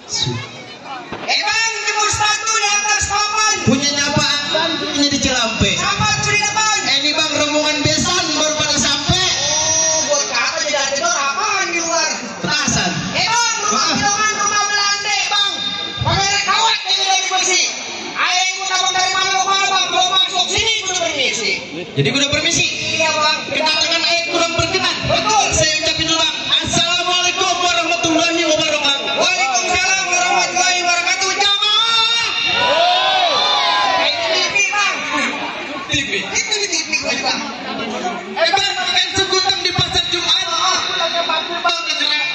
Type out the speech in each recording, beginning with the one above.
Bang, jemur sepatu di atas papan. Punyanya apaan? Punya di Cilampe. Sama tuh di depan. Ini bang rombongan besan baru pada sampai. Oh, buat kata jadi ada bang apaan di luar? Petasan. Bang, rumah Belanda bang. Pakai kawat ini dari bersih. Ayah ibu abang dari mana ke mana bang? Belum masuk sini udah permisi. Jadi gue udah permisi. Iya bang. Kedatangan ayat kurang berkenan. Betul. Saya ucapin dulu bang. Assalamualaikum warahmatullahi wabarakatuh. Waalaikumsalam warahmatullahi wabarakatuh. Jamaah. TV bang. TV. Itu di TV gue juga. Bang, kan sekutang di pasar Jumat. Bang,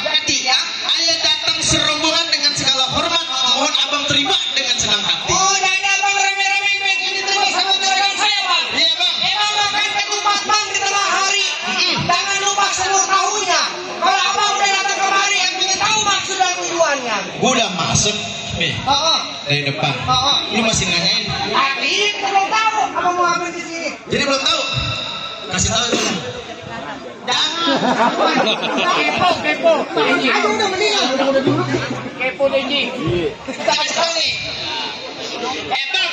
jadi ya, ayah datang serombongan dengan segala hormat. Mohon abang terima dengan senang hati. Oh, dan abang rame-rame begini terus sama juragan saya bang. Iya bang. Abang makan ketupat bang di tengah hari. Jangan lupa seluruh tahunya. Kalau abang udah datang kemari, yang ingin tahu maksud dan tujuannya. Gue udah masuk. Dari depan. Lu masih nanyain. Ini kita belum tahu. Abang mau ambil di sini. Jadi belum tahu. Kasih tahu itu. Kepo. Aku udah meninggal. Kepo Denji. Kita kasih tahu nih. Bang,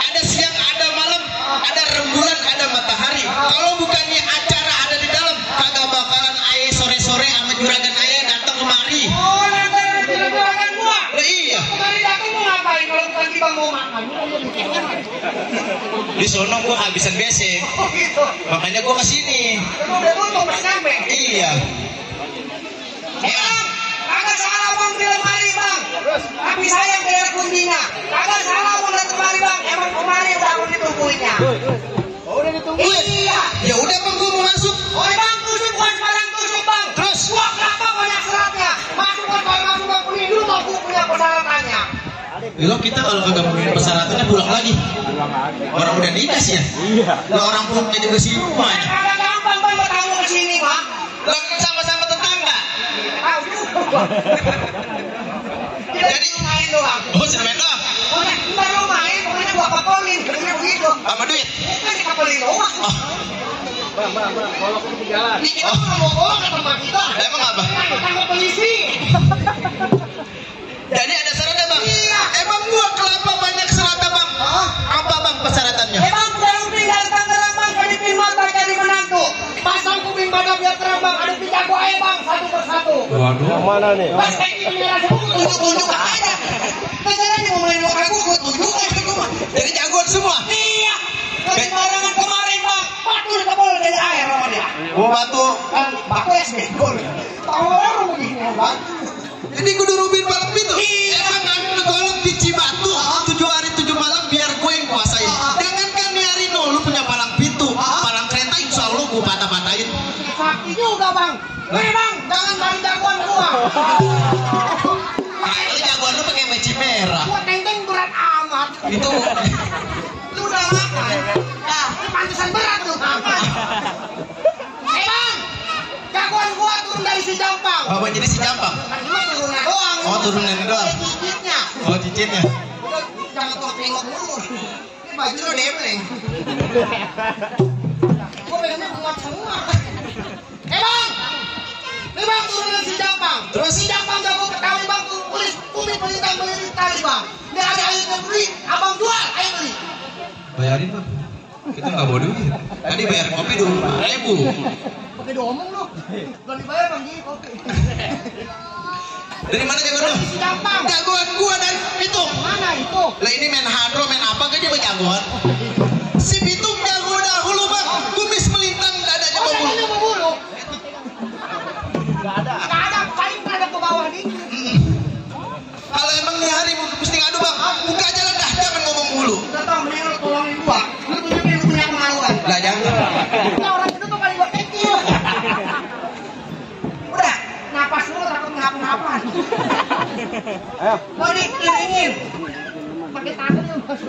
ada siang, ada malam, ada rembulan, ada matahari. Kalau bukannya acara ada di dalam, kagak bakalan ayah sore-sore sama juragan ayah datang kemari. Oh, nanti juragan gua. Iya. Kemarin datang mau ngapain kalau bukan kita mau makan? Di sono gua kehabisan BC. Oh gitu. Makanya gua kesini. Kamu udah tutup pas nyampe. Iya. Bang, kagak salah bang di lemari bang. Tapi saya bayar kuncinya. Kagak salah bang datang kemari bang. Emang kemarin udah aku ditungguinnya. Oh, udah ditungguin. Iya. Ya udah bang, gua mau masuk. Oh bang, tusuk bukan sembarang tusuk bang. Terus? Gua kelapa banyak seratnya. Masuk bang kuning dulu mau aku punya persyaratannya. Lo kita kalau kagak punya persyaratannya pulang lagi. Orang udah nikah sih ya. Iya. Lah orang pulangnya juga sih rumahnya. Kagak gampang bang bertamu ke sini bang. Lah sama-sama tetangga. Tahu juga. Jadi main doang. Oh, sudah main doang. Oh, ntar lo main, pokoknya gua pakolin, pokoknya begitu. Sama duit. Bukan dikapolin doang. Bang, kalau aku ketinggalan. Ini kita nggak mau bohong ke tempat kita. Emang apa? Tangkap polisi. Jadi ada syaratnya bang. Iya. Emang gua kelapa banyak seratnya bang. Apa bang persyaratannya? Emang udah dari Tangerang bang, jadi mata jadi menantu. Pasang kuping badak biar terang bang, ada jago aja bang, satu persatu. Waduh. Yang mana nih? Pas kayak gini merah semua, tunjuk-tunjuk aja. Masalahnya mau main lokal gua tunjuk aja gua. Jadi jagoan semua. Iya. Dari barangan kemarin bang, batu dikepol dari air sama dia. Gua batu. Batu es bengkol. Tahu orang begini bang. Jadi kudu rubin palang pintu. Iya. Emang aku golong di Cibatu 7 hari 7 malam biar gue yang kuasain. Jangankan nih Arino, lu punya palang pintu, palang kereta insya Allah gue patah-patahin. Sakti juga bang. Bang, jangan main jagoan gua. Makanya jagoan lu pakai peci merah. Gua tenteng berat amat. Itu Lu udah makan. Nah, ini pantesan berat tuh makan. Bang, jagoan gua turun dari si Jampang. apa jadi si Jampang? Kan cuma turunnya doang. Oh, turunannya doang. Ada cicitnya. Oh, cicinnya. Udah, jangan tuh tengok mulu. Ini baju lu demleng. Gua pengennya kuat semua. Bang, ini bang turun dari si Jampang. Terus? Si Jampang jago ketahui bang tuh kulit pelintang beli tali bang. Nggak ada air yang beli, abang jual, ayo beli. Bayarin bang. Kita nggak bawa duit. Tadi bayar kopi 20.000. Pakai diomong lu. Belum dibayar bang gini kopi. Dari mana jagoan lu? Si Jampang. Jagoan gua dan Pitung. Mana itu? Lah ini main hadro, main apa kan dia jagoan. Si Pitung jago dahulu bang. Kumis melintang dadanya Oh, bang. ini mau bulu. Nggak ada. Nggak ada, paling ada ke bawah dikit. Kalau emang nih hari mesti ngadu bang, buka aja lah dah, jangan ngomong mulu. Udah tau, mending lu tolongin gua. Lu tunjukin lu punya kemaluan. Lah jangan. Ini orang itu tuh paling gua kecil. Udah, napas dulu takut ngapa-ngapan. Ayo. Mau dikiringin. Pakai tangan ya mas.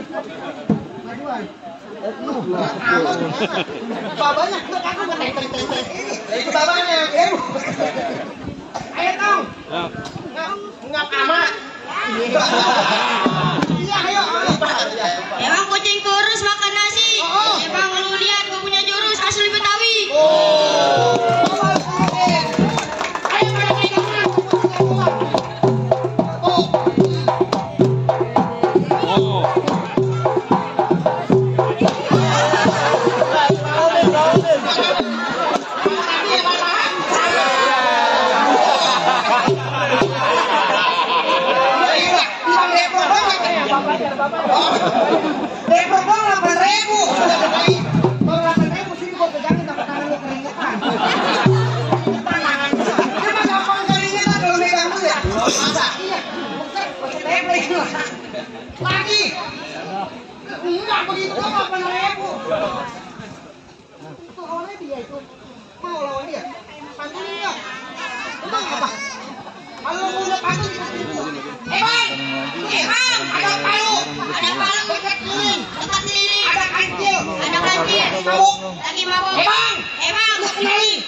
Majuan. Babanya tuh aku ngeteng-teng ini. Itu babanya yang ibu. Ayo tong. Ngap amat. Iya ayo. Emang kucing kurus makan nasi? Oh. Emang lu lihat gua punya jurus asli Betawi. Bawa kucing. Ayo pada pegang. Tuh. Depok doang 8.000. Kalau 8.000 sini gua pegangin sampai tangan lu keringetan. Tangan. Emang gampang keringetan kalau megang lu ya? Masa? Iya. Teplik lah. Lagi. Enggak begitu doang 8.000. Itu lawannya dia itu. Mau lawan dia? Pantulin enggak? Emang apa? Kalau lu udah pantun Bang, ada palu, dekat lilin, ada kancil, Lagi mabuk. Bang, Bang, lu kenalin,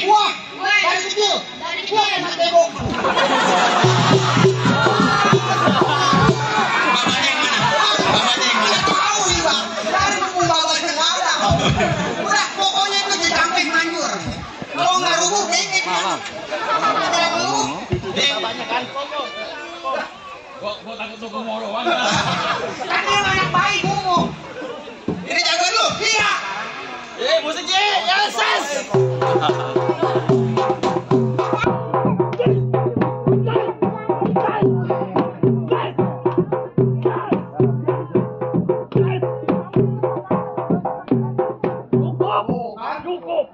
gua. dari kecil, gua enak tebok. Bapaknya yang mana? Tahu sih bang, dari pembawanya nggak ada. Udah, pokoknya itu sampai manjur. Kalau nggak rubuh, dikit kan. Ada yang rubuh. Bapaknya kan. Gua takut tuh kumoro. Kan dia anak baik, ngomong. Ini jagoan lu? Iya. Musiknya, yes. Cukup.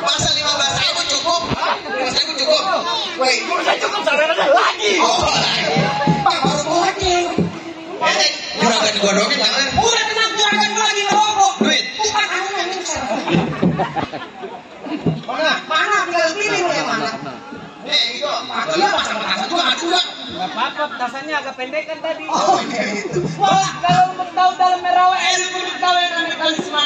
Masa 15.000 cukup? 15.000 cukup? Woi, Saya cukup saudara lagi. oh, Bang, baru goceng. juragan gua dong jangan. Udah kena juragan gua lagi ngerokok. Duit. Bukan anunya mixer. Mana tinggal pilih lu yang mana? Itu. Iya, pasang petasan juga nggak juga. Gak apa-apa, petasannya agak pendek kan tadi. Oh, gitu. Wah, kalau mau tahu dalam merawa kudu tahu yang namanya talisman.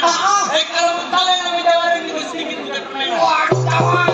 Kalau mau tahu yang namanya jawara itu sedikit bukan permainan. Waduh, kawan.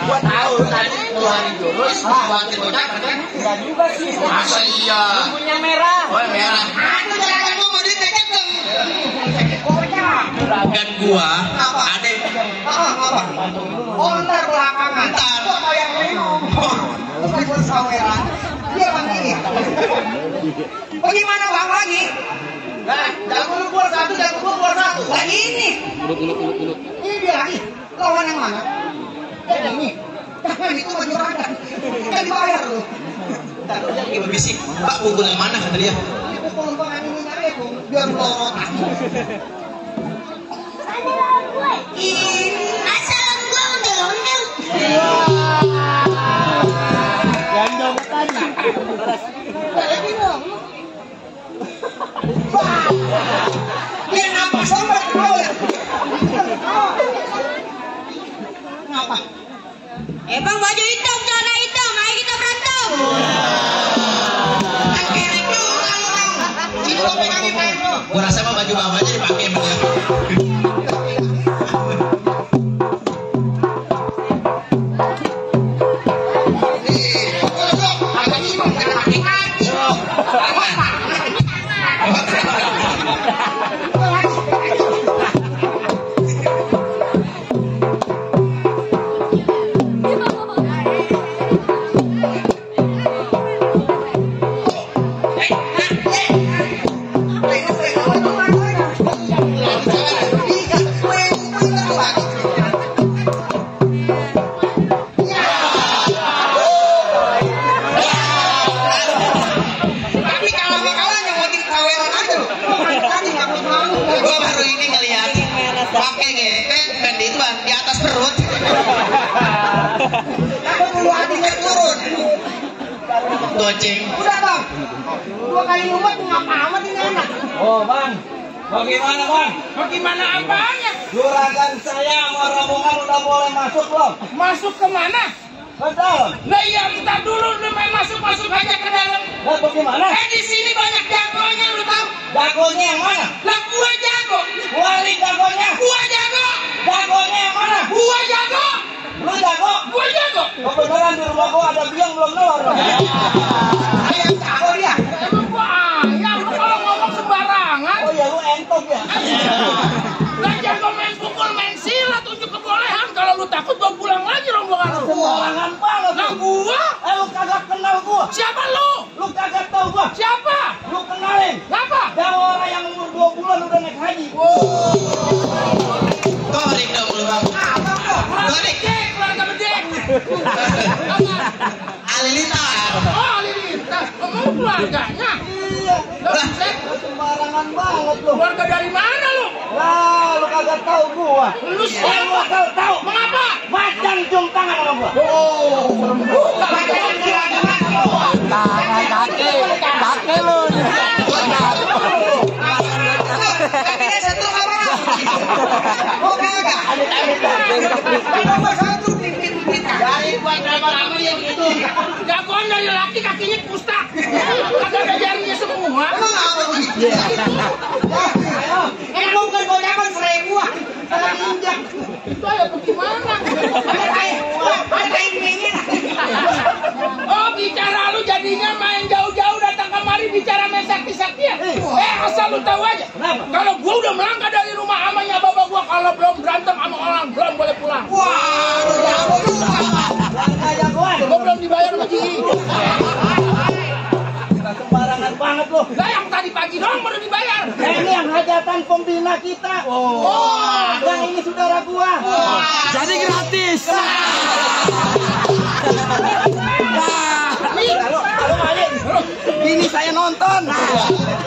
Gua tahu tadi keluarin jurus, Buat kocak kan? enggak juga sih. Masa iya? Punya merah. Oh, merah. Aduh, juragan gua mau ditekek. Juragan Gua ada apa? Oh, ntar belakangan. Ntar. Gua mau yang minum. Bukan buat saweran. Dia bang ini. Bagaimana bang lagi? Nah, jago lu keluar satu, jago gua keluar satu. Lagi ini. Ini dia lagi. Lawan yang mana? Yang ini. Jangan itu mah juragan. Kan dibayar lu. Ntar dia lagi berbisik. Pak, pukul yang mana kata dia? Ini pukul pengen ini aja tuh. Biar melorotan. Asal gua ondel-ondel. Gandong tadi. Lagi dong. Dia nampak sobat bro. Kenapa? Bang, baju hitam, celana hitam, ayo kita berantem. Kerek juga lu bang. Ini lo pegangin main lo. Gua rasa mah baju bapaknya dipakai sama dia. Gua baru ini ngeliat pakai ngepet dan di itu di atas perut. Aku dulu hatinya turun. Goceng. Udah bang. 2 kali nyumbang ngapa amat ini enak. Oh, Bang. Bagaimana, Bang? Bagaimana apanya? Juragan saya sama rombongan udah boleh masuk belum? Masuk ke mana? Ke dalam. Nah iya, entar dulu lu main masuk aja ke dalam. Nah, bagaimana? Di sini banyak jagonya, lu tahu? Jagonya yang mana? Lah gua jago. Wali jagonya. Gua jago. Jagonya yang mana? Gua jago. Lu jago? Gua jago. Kebenaran di rumah gua ada biang belum nelor. Ayam jago dia. Emang gua ayam, lu kalau ngomong sembarangan. Oh iya, lu goblok ya. Lah jago main pukul, main silat, unjuk kebolehan. Kalau lu takut gua pulang lagi rombongan lu. Sembarangan banget. Lah gua? Lu kagak kenal gua. Siapa lu? Lu kagak tahu gua. Siapa? Lu kenalin. Ngapa? Ada orang yang umur 2 bulan udah naik haji. Gorik dong lu bang. Gorik. Keluarga bedek. Halilintar. Oh, Halilintar. Kamu keluarganya? Iya. Buset. Sembarangan banget lu. Keluarga dari mana lu? Lah, lu kagak tahu gua. Lu siapa? Lu kagak tahu. Mengapa? Macan cium tangan sama gua. Kakek lu. Kakinya satu apa? Oh kagak. Nomor satu pipit-pipit. Dari buat lama-lama ya begitu. Jagoan dari laki kakinya kustak. Kagak ada jarinya semua. Emang apa begitu? Emang bukan godakan 1000-an. Salah injak. Itu ya bagaimana? Ada kain dingin. Oh, bicara lu jadinya main jauh-jauh datang kemari bicara main sakti-saktian. Asal lu tahu aja. Kalau gua udah melangkah dari rumah amanya bapak gua, kalau belum berantem sama orang belum boleh pulang. Wah, jago juga. Jagoan. Gua belum dibayar sama Ji. Sembarangan banget lu. Lah yang tadi pagi doang baru dibayar. Ini yang hajatan pembina kita. Yang ini saudara gua. Jadi gratis. Halo Malik. Ini saya nonton.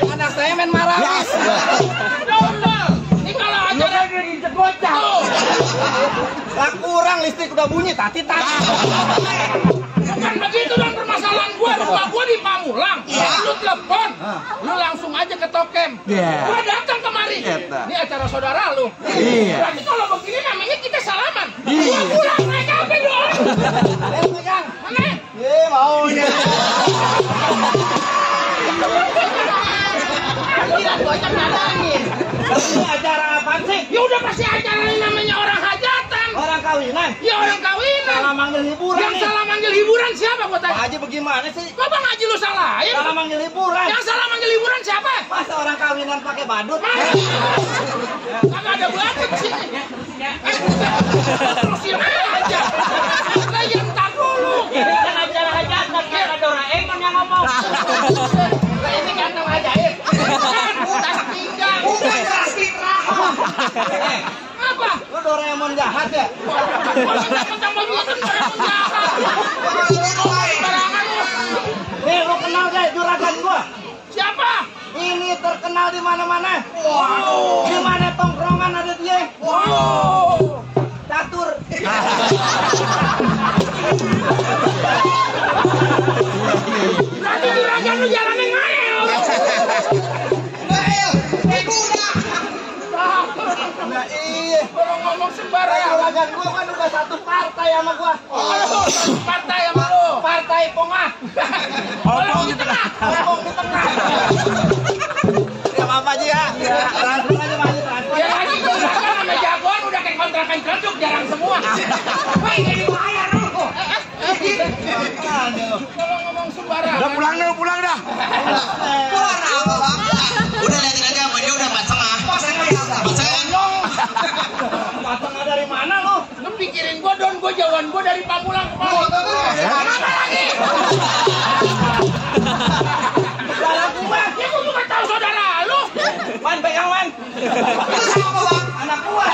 Anak saya main marawis. Ini kalau acara Gocap. Gak kurang listrik udah bunyi tati. Bukan begitu dong permasalahan gua. Rumah gua di Pamulang. Lu telepon, lu langsung aja ke Tokem. Gua datang kemari. Ini acara saudara lu. Berarti kalau begini namanya kita salaman. Gua pulang naik apa dong? Pegang. Mana? Maunya. Kira gocap nadangin. Ini acara apa sih? Ya udah pasti acara ini namanya orang hajatan. Orang kawinan. Ya orang kawinan. Salah manggil hiburan Yang nih. salah manggil hiburan siapa gua Pak tanya? Haji bagaimana sih? Kok Bang Haji lu salahin? Salah manggil hiburan. Yang salah manggil hiburan siapa? Masa orang kawinan pakai badut? Kagak ada badut di sini. Terusin aja. Lah ya entar dulu. Kan acara hajatan kan ada Doraemon yang ngomong. Lah ini kantong ajaib. Tas pinggang. Bukan keras fitnah. Apa? Lu Doraemon jahat ya? Mentang-mentang begitu Doraemon jahat. Barangan lu. Nih lu kenal gak juragan gua? Siapa? Ini terkenal di mana-mana. Wow. Di mana tongkrongan ada dia. Wow. Catur. Berarti juragan lu jalannya ngael. Bael, kuda. Nah iya. Kalau ngomong sembarangan. Juragan gua kan udah satu partai sama gua. Oh, partai sama lu. Partai Pongah. Kalau di tengah. Pong di tengah. Ya apa aja ya. Transfer aja Pak Haji, transfer. Ya lagi juragan sama jagoan udah kayak kontrakan cocok jarang semua. Wah, jadi bayar lu. Kalau ngomong sembarangan. Udah pulang dah. Keluar apa bang? Udah liatin aja sama dia udah 4,5. Pasangnya apa? Pasangnya Matangnya dari mana lu? Lu pikirin gua don, gua jauhan gua dari Pamulang ke Pamulang. Apa lagi? Saudara gua. Ya gua juga tahu saudara lu. Man pegang man. Itu sama apa bang? Anak gua.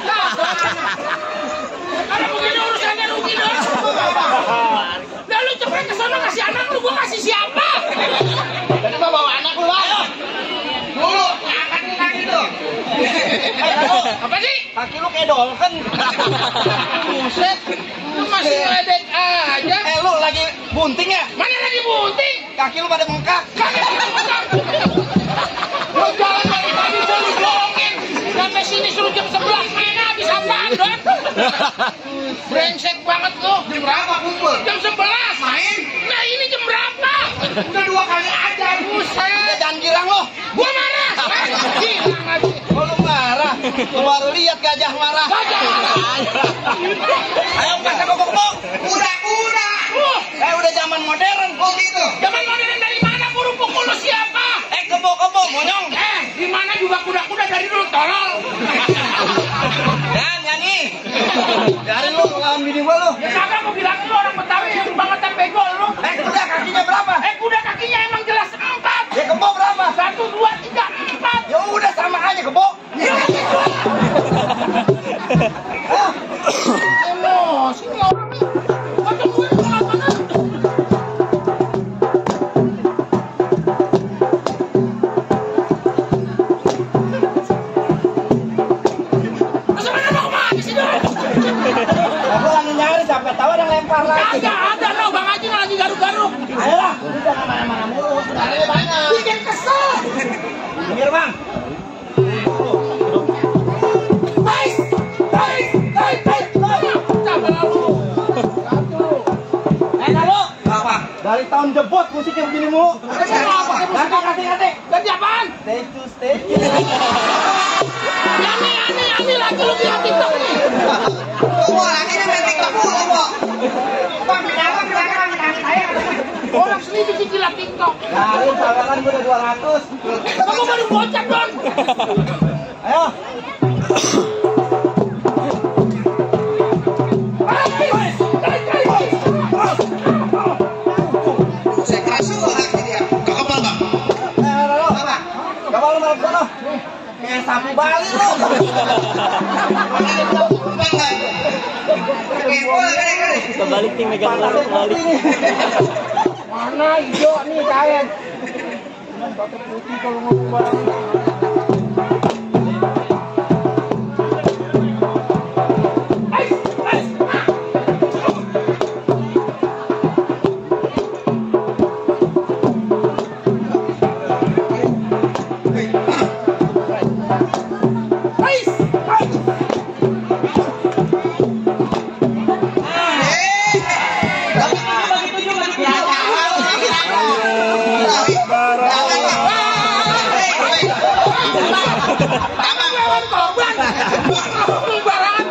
Nah, kalau begini urusannya rugi dong. Lah lu cepet ke sana kasih anak lu, gua kasih siapa? Kenapa bawa anak lu, Bang? Dulu, angkat kaki tuh. Apa sih? Kaki lu kayak dolken. Buset. Lu masih ngeledek aja. Lu lagi bunting ya? Mana lagi bunting? Kaki lu pada bengkak. Lu jalan dari tadi udah lu dorongin. Sampai sini suruh jam 11 main habis apaan, Don? Brengsek banget lu. Jam berapa kumpul? Jam 11 main. Nah ini jam berapa? Udah 2 kali aja. Buset. Jangan girang lu. Gua marah. Hilang lagi. Oh lu marah. Lu baru lihat gajah marah. Gajah marah. Ayo kasih kok. Kuda. Udah zaman modern. Oh gitu. Zaman modern dari mana? Guru pukul lu siapa? Kebo monyong. Gimana juga kuda-kuda dari dulu tolol. Dan nyanyi. Dari lu lawan bini gua lu. Ya kagak mau bilang lu orang Betawi yang banget bego lu. Kuda kakinya berapa? Kuda kakinya emang jelas 4. Ya kebo berapa? 1, 2, 3, 4. Ya udah sama aja kebo. Emosi nih orang nih. Macam gue kenapa-napa. Aku lagi nyari sampai tahu ada lempar lagi. Kagak ada no, Bang Haji lagi garuk-garuk. Ayolah, udah kemana-mana mulu. Sebenarnya banyak. Bikin kesel. Pinggir bang. Baik. Coba lalu. Lalu. Apa? Dari tahun jebot musiknya begini mulu. Apa? Ganti. Ganti apaan? Statue. Ini lagi lu bilang TikTok nih. Lagi main TikTok mulu, Pak. Bang, kenapa saya? Orang sini bikin gila TikTok. Dari saweran gue udah 200. Kamu baru bocah, Don. Ayo. Saya kasih lagi dia. Ke kepala bang. Lalu. Coba lu malam sono. Kayak sapu Bali lu. Kebalik nih megang Kebalik. Mana hijau nih kain. Pakai putih kalau ngomong barang.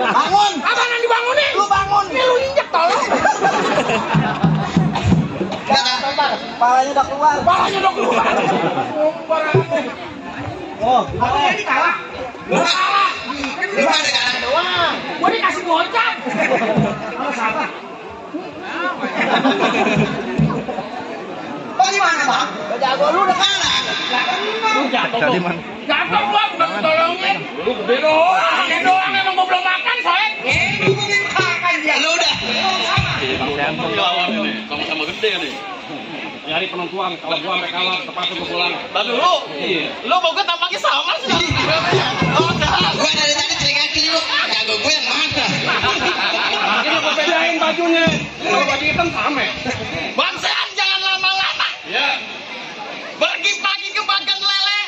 Bangun. Abang yang dibangunin. Lu bangun. Ini lu injek tolong. Kepalanya udah keluar. Balanya udah keluar. Oh, Aku jadi kalah. Gua kalah. Gimana kan? Doang. Gua dikasih gocap. Oh, gimana, Bang? jago lu udah kalah. Tadi man. Jatuh gua bukan tolongin. Lu gede doang. Gede doang emang gua belum makan, soalnya. Mungkin makan dia. Lu udah. Lawan ini, sama-sama gede nih. Nyari penentuan, kalau gua sampai kalah, terpaksa gua pulang. Lalu lu mau gue tampaknya sama sih. Gue dari tadi telinga kiri lu. Jago gue yang mana? Ini gua bedain bajunya. Kalau baju hitam sama. Bang Sean jangan lama-lama. Ya. Pergi pagi ke makan lele.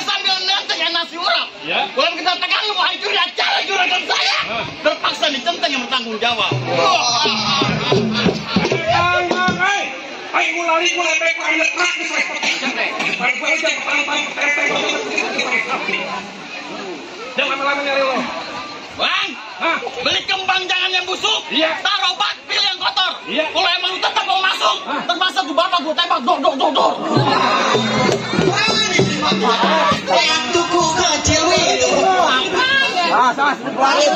Sambil nenteng nasi urap. Ya. Kalau kita tekan lu mau hancur acara juragan saya. Terpaksa dicenteng yang bertanggung jawab. Ayo gua lari, gua lempeng, gua ambil kerak di centeng. Gua aja petang-petang, jangan lama-lama nyari lo. Bang, beli kembang jangan yang busuk. Iya. Taruh bak, pilih yang kotor. Iya. Kalau emang lu tetap mau masuk, terpaksa tuh bapak gua tembak, dor. Yang tuku kecil itu. Salah, keluarin.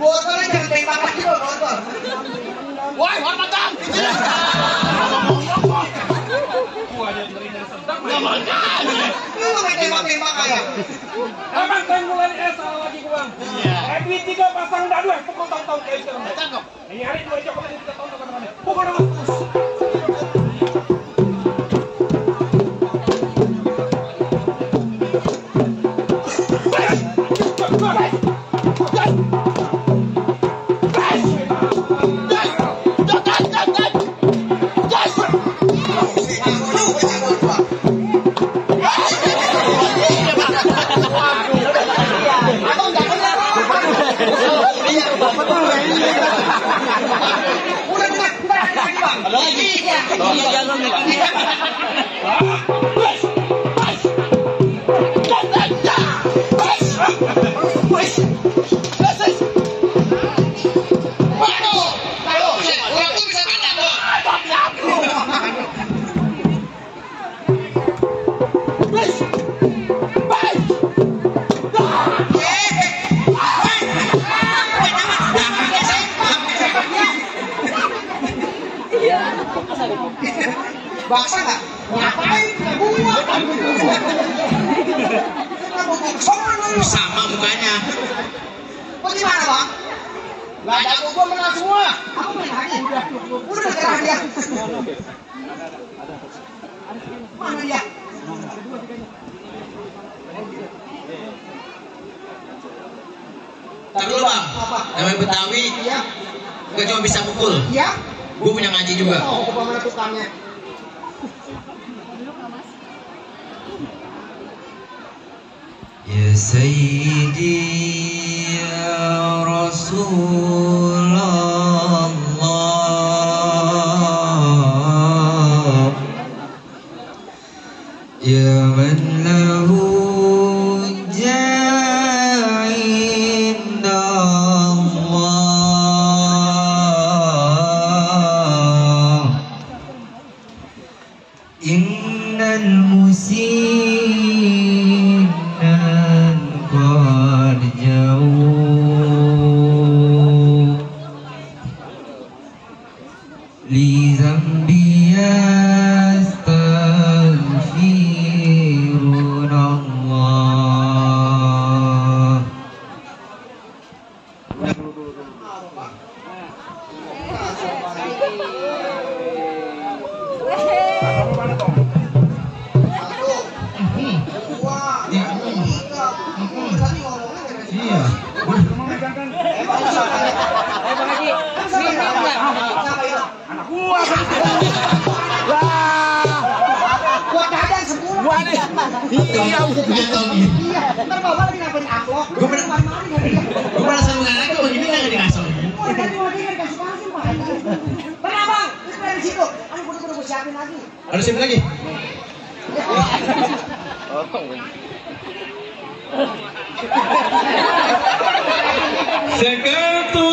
Botolnya jangan tembak lagi loh, botol. Woi, hormat bang. Lu main tembak-tembak kayak. Abang kan mulai salah lagi gua. Iya. Duit 3 pasang dadu, pukul tahun-tahun kayak gitu. Cakep. Ini hari gua aja kemarin 3 tahun teman-teman. Pukul dong. Baksa nggak? Ngapain? Gua. Sama mukanya. Bagaimana bang? Lah jago gua menang semua. Aku main lagi. Udah gerah dia. Mana dia? Ntar dulu bang, namanya Betawi, Iya. gak cuma bisa pukul, Iya. gue punya ngaji juga. Oh, kemana tukangnya? Ya Sayyidi ya Rasulullah, ya man lahu innal musinan qad jauh li zambi yastaghfirunallah. Iya, ntar bapak lagi ngapain amplop? Gue merasa mengalah kok begini nggak dikasih. Oh, tadi mau dia kasih kasih pak. Pernah bang, terus dari situ. Aku udah siapin lagi. Harus siapa lagi? Seketul